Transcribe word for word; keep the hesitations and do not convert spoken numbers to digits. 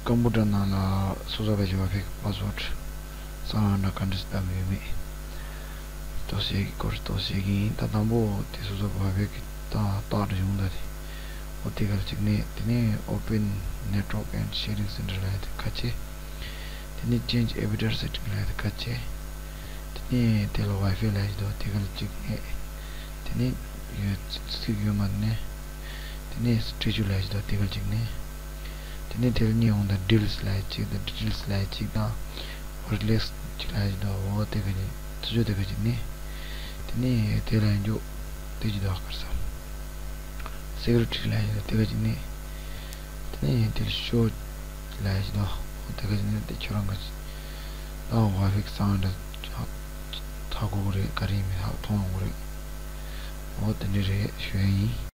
ཀམ་པུ་ཊར་ནང་ལ་སོ་སོ་ག་ཅིག་བ་ཕེག་པ་སི་ཝར་ཌི་གསང་བ་འདྲ་ག་འདྲ་ཞིག་བཏབ་ཡོད་མེད་དོ་ཞིག་གི་སྐོར་དོ་ཞིག་ཡིན། ད་དང་པོ་དེ་སོ་སོ་བ་ཕེག་ད་རྟགས་འདྲ་བྱུང་ད་དེ། འོ་དེ་ག་ལ་གཅིག་ནས། དེ་ནས་Open Network and Sharing Center ལ་ཡ་དེ་ཁ་ཕྱེ། དེ་ནས་Change Avatar Setting ལ་ཡ་དེ་ཁ་ཕྱེ། དེ་ནས་དེ་ལ་Wi-Fi ལ་ཡ་དོ་དེ་ག་ལ་གཅིག་ནས། དེ་ནས་ཡོད་ཚིག་ཡོད་མ་ནས། དེ་ནས་སི་ཊེ་ཅུ་ལ་ཡ་དོ་དེ་ག་ལ་གཅིག་ནས། དེ་ནས་དེ་ལ་གཉིས་འོང་ད་Deals ལ་ཡ་གཅིག་དང་Details ལ་ཡ་གཅིག་དང་Wireless གཅིག་ལ་ཡ་དོ། འོ་དེ་ག་ནས་ཚུར་ཕྱོགས་དེ་ག་གཅིག་ནས། དེ་ནས་དེ་ལ་ཡ་འཇུག་དེ་གཅིག་དོ་ཨ་ཁར་ས། སེ་ཀུ་རི་ཊི་ལ་ཡ་དེ་ག་ཅིག་ནས། དེ་ནས་དེ་ལ་ཤོ་ལ་ཡ་ཅིག་དོ། དེ་ག་ཅིག་ནས་དེ་ཁྱོད་རང་ག་ཅིག་ད་བ་ཕེག་གསང་བ་འདྲ་ཧ་གོ་གི་རེད། ག་རེ་ཡིན་མིན་ཧ་མཐོང་ཡོང་གི་རེད། འོ་དེ་འདྲ་རེད་ཞུ་ཡ་ཡིན།